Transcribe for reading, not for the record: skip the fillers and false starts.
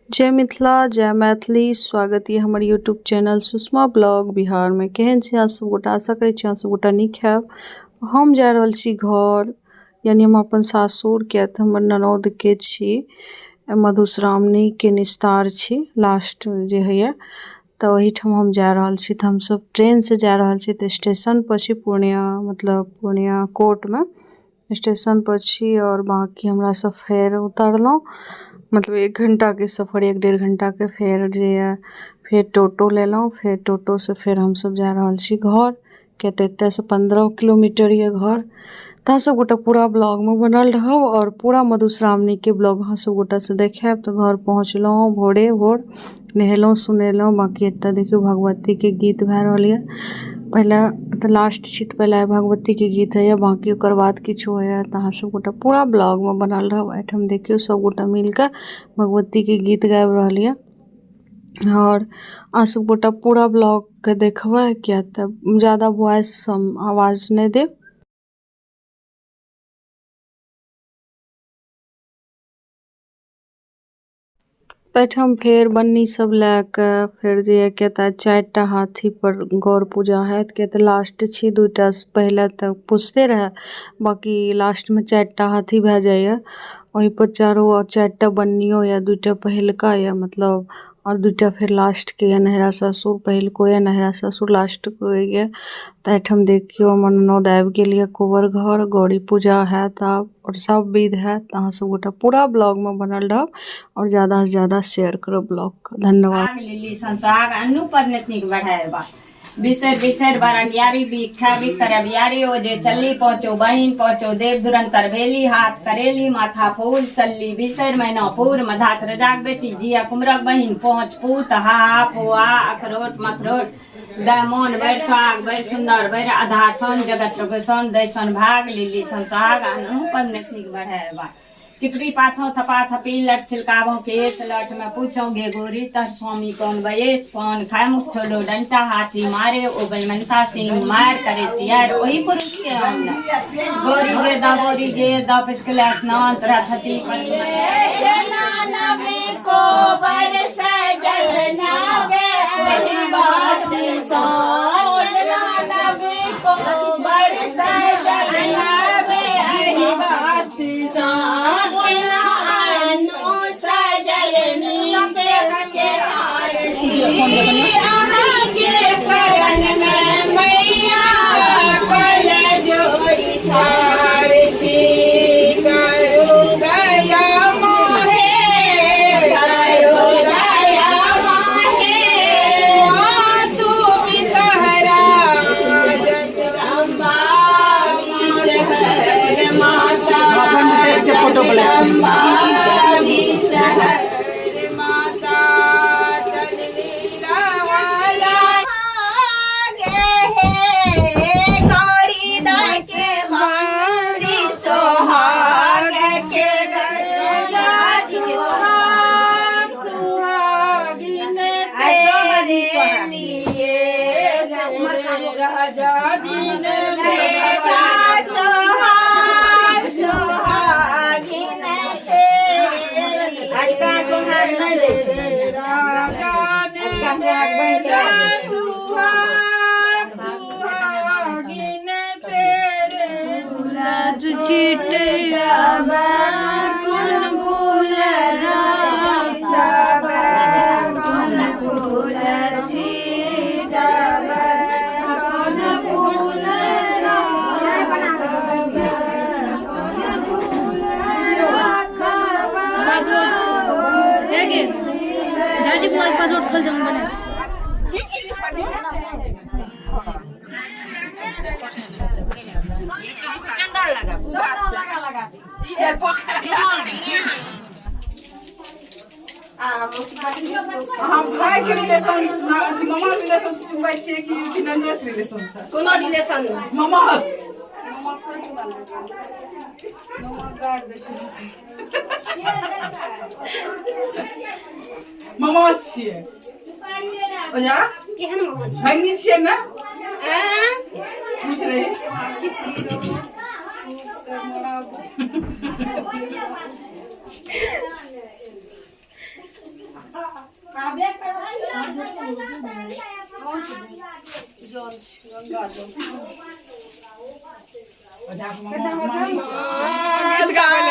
जय मिथिला जय मैथिली। स्वागत ये हमर यूट्यूब चैनल सुषमा ब्लॉग बिहारमे। केहन छी अहाँ सब गोटा? आशा करै छी अहाँ सब गोटा नीक हैब। हम जा रहल छी घर, यानी हम अपन सासुर, किया तऽ हमर ननौदके छी मधुश्रावणीके निस्तार छी, लास्ट जे होइए, तऽ ओहिठाम हम जा रहल छी। तऽ हमसब ट्रेनसँ जा रहल छी, तऽ स्टेशनपर छी पूर्णिया, मतलब पूर्णिया कोर्टमे स्टेशनपर छी। आओर बाँकी हमरा सब फेर उतरलहुँ, मतलब एक घण्टाके सफर, एक डेढ़ घण्टाके। फेर जे यऽ फेर टोटो लेलहुँ, फेर टोटोसँ फेर हमसब जा रहल छी घर, किएक तऽ एतयसँ 15 किलोमीटर यऽ घर। तऽ अहाँ सब गोटा पूरा ब्लॉगमे बनल रहब आओर पूरा मधुश्रावणीके ब्लॉग अहाँ सब गोटासँ देखायब। तऽ घर पहुँचलहुँ भोरे भोर, नहेलहुँ सुनेलहुँ। बाँकी एतऽ देखियौ भगवतीके गीत भए रहल यऽ। पहिले तऽ लास्ट छी, तऽ पहिले भगवतीके गीत होइए, बाँकी ओकर बाद किछो होइए। तऽ अहाँ सब गोटा पूरा ब्लॉगमे बनल रहब। एहिठाम देखियौ सब गोटा मिलकऽ भगवतीके गीत गाबि रहल यऽ आओर अहाँ सब गोटा पूरा ब्लॉगके देखबै, किएक तऽ जादा वॉइस हम आवाज नहि देब। एहिठाम फेर बन्नी सब लए कऽ फेर जे यऽ किया चारिटा हाथीपर गौर पूजा हैत, किया तऽ लास्ट छी। दूटा पहिले तऽ पुछते रहए, बाँकी लास्टमे चारिटा हाथी भए जाइए। ओहिपर चारू आओर चारिटा बन्नियो यऽ, दूटा पहिलका यऽ मतलब आओर दूटा फेर लास्टके यऽ, नैहरा सासुर पहिलको यऽ, नैहरा सासुर लास्टके यऽ। तऽ एहिठाम देखियौ हमर ननद आबि गेल यऽ कोबर घर, गौरी पूजा हैत आब आओर सब विध हैत। अहाँ सब गोटा पूरा ब्लॉगमे बनल रहब आओर ज्यादासँ ज्यादा शेयर करब ब्लॉगके। धन्यवाद। लिली संसार अनु पर नेतनिक बढ़ाएबा बिसर बिसर बारंगियारी बिखा बिखर बियारी ओ जे चल्ली पहुँचो बहिन पहुँचो देव दुरंतर भेली हाथ करेली माथा फूल चल्ली बिसर महीना पूर मधात रजाक बेटी जिया कुमरक बहिन पहुँच पूत हा पुआ अखरोट मखरोट मोन बड़ सुहाग बड़ सुंदर बड़ आधार सन जगत सन दैसन भाग लिली संसार अनु पर नेतनिक बढ़ाएबा चिपरी पाथो थपा थपी लट छिलकाबो केस लट में पूछो गे गोरी तर स्वामी कौन बयेस पान खाए मुख छोड़ो डंटा हाथी मारे ओ बलमंता सिंह मार करे सियार ओही पुरुष के हम गोरी गे दा गोरी गे दा पिसकले स्नान तोरा थती को बरस जल बात को बरस जल अहाँ भाइके रिलेशन, मामा रिलेशन से चुनबै छियै कि ननदोस रिलेशन से? कोनो रिलेशन नहि। मामा हस मामा छियै, ओजा भगिनी छियै ने, पूछ रही। गीत गाबै।